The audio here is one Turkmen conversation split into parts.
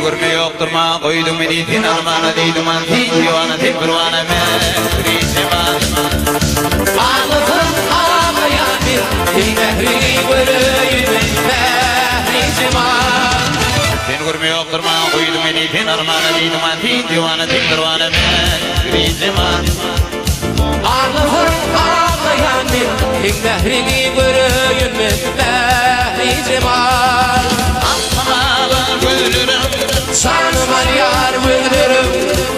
görme ýokdur maňa goýduň meni sen armana diýdiň maňa sen diwana sen perwana Mähri jemal. Aglasam aglaýan men seň mähriňi göreýin men Mähri jemal. Sen görme ýokdur maňa goýduň meni sen armana diýdiň maňa sen diwana sen perwana Mähri jemal. Aglasam aglaýan men seň mähriňi göreýin men Mähri jemal. Akmaga gözlerim. Janym alýar gözlerim.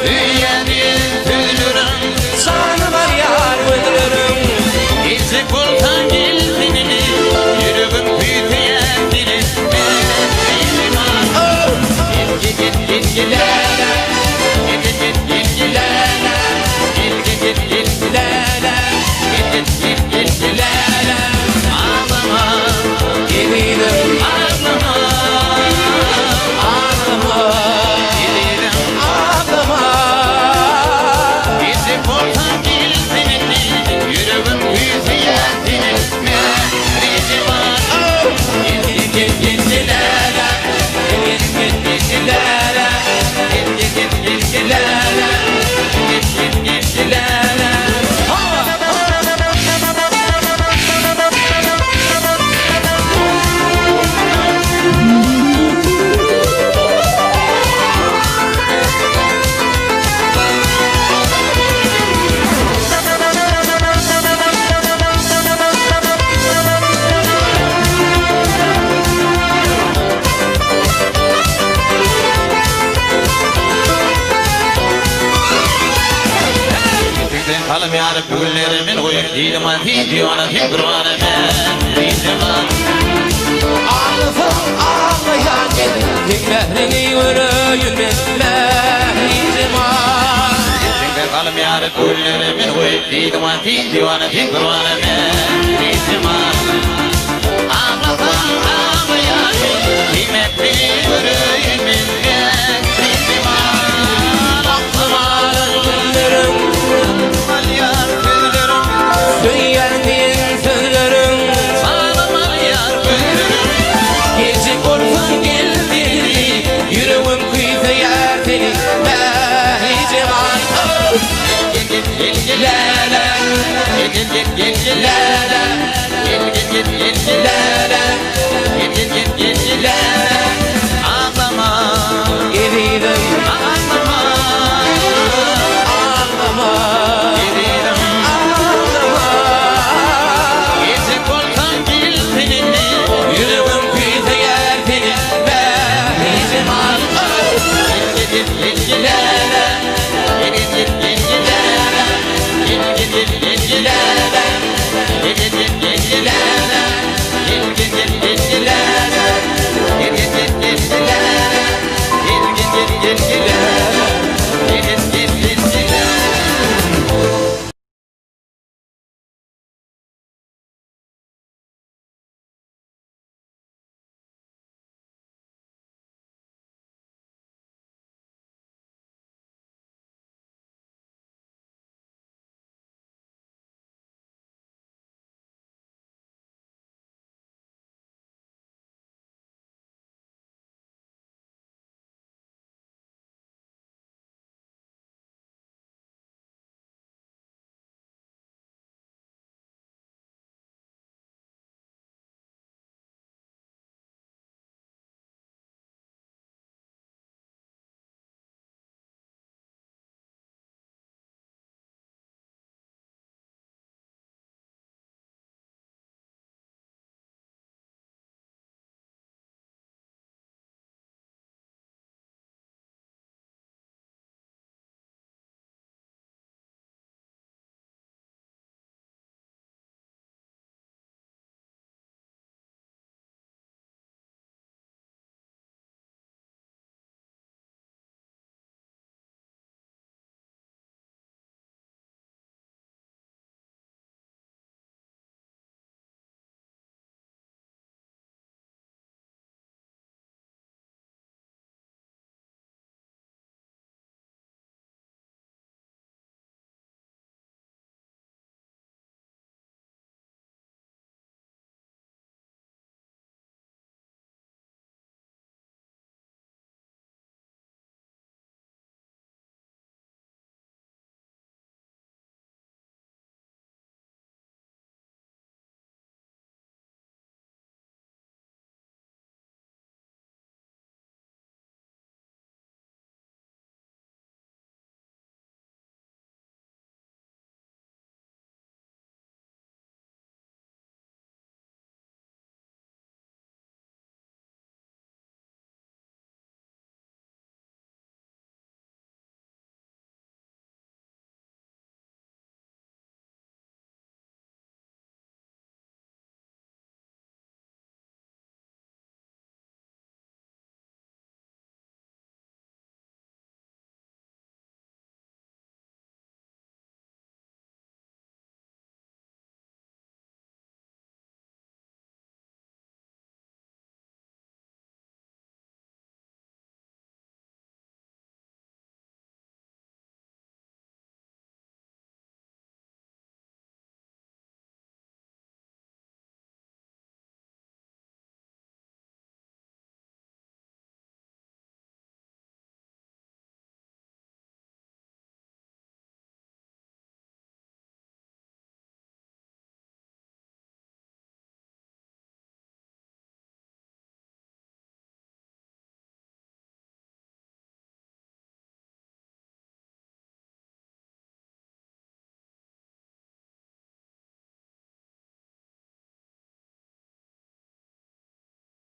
Söýýän diýen sözlerim. Janym alýar gözlerim. Geljek bolsaň gel seni. Ýüregim küýseýär seni. Mähri jemal. Gel gel gel gel gel. Gel gel gel gel gel. Gel gel gel gel. Gel gel gel gel gel. Ağlama. Ezizim. Ağlama. Ağlama. Ezizim. Ağlama. Geljek bolsaň gel seni. Ýüregim küýseýär seni. Mähri jemal. Gel gel gel gel gel. Gel gel gel gel gel. Gel gel gel gel gel. Gel gel gel gel gel. Sen kalym ýaryp gülleri men goýup diýdim an sen diwana sen perwana Mähri jemal. Aglasam aglaýan men seň mähriňi göreýin men Mähri jemal. Sen kalym ýaryp gülleri men goýup diýdim an sen diwana sen perwana Mähri jemal.